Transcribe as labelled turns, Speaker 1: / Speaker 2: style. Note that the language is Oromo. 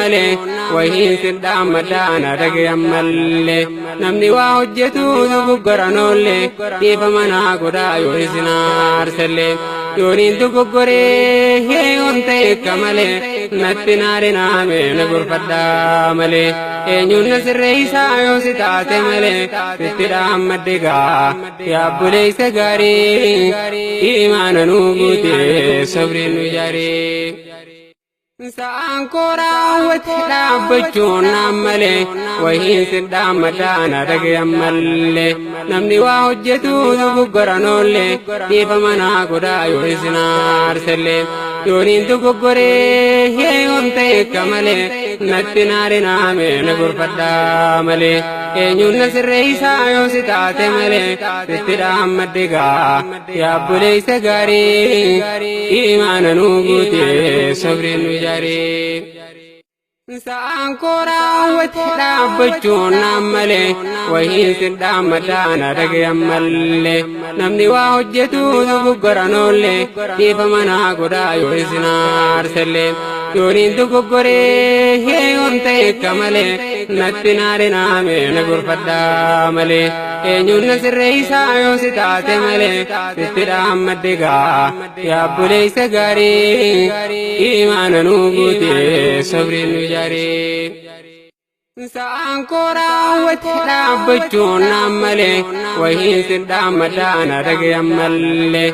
Speaker 1: malee wahiin sin dhaammadhaa na dhagaye ammallee. Namni waa hojjetu dogoggoran oollee, dhiifama naa godhaa yoo isin aarsellee. Yooniin dogoggoree yoon ta'e akka malee, natti naarinaa na gorfadhaa malee. Eenyuun na sirreessaa yoo si taate malee? Sitti dhaammadde gaa, yaa obboleessa gaarii, imaana nuu guute, sabriin nu ijaaree. Sa'aan koo raawwate dhaabbachuun naan malee wahiin sin dhaammadhaa na dhagaye ammallee. Namni waa hojjetu dogoggoran oollee, dhiifama naa godhaa yoo isin aarsellee. Yooniin dogoggoree yoon ta'e akka malee, natti naarinaa na gorfadhaa malee. Eenyuun na sirreessaa yoo si taate malee? Sitti dhaammadde gaa, yaa obboleessa gaarii, imaana nuu guute, sabriin nu ijaaree. Sa'aan koo raawwate dhaabbachuun naan malee wahiin sin dhaammadhaa na dhagaye ammallee. Namni waa hojjetu dogoggoran oollee, dhiifama naa godhaa yoo isin aarsellee. Yooniin dogoggoree yoon ta'e akka malee, natti naarinaa na gorfadhaa malee. Eenyuun na sirreessaa yoo si taate malee? Sitti dhaammadde gaa, yaa obboleessa gaarii, imaana nuu guute, sabriin nu ijaaree. Sa'aan koo raawwate dhaabbachuun naan malee wahiin sin dhaammadhaa na dhagaye ammallee.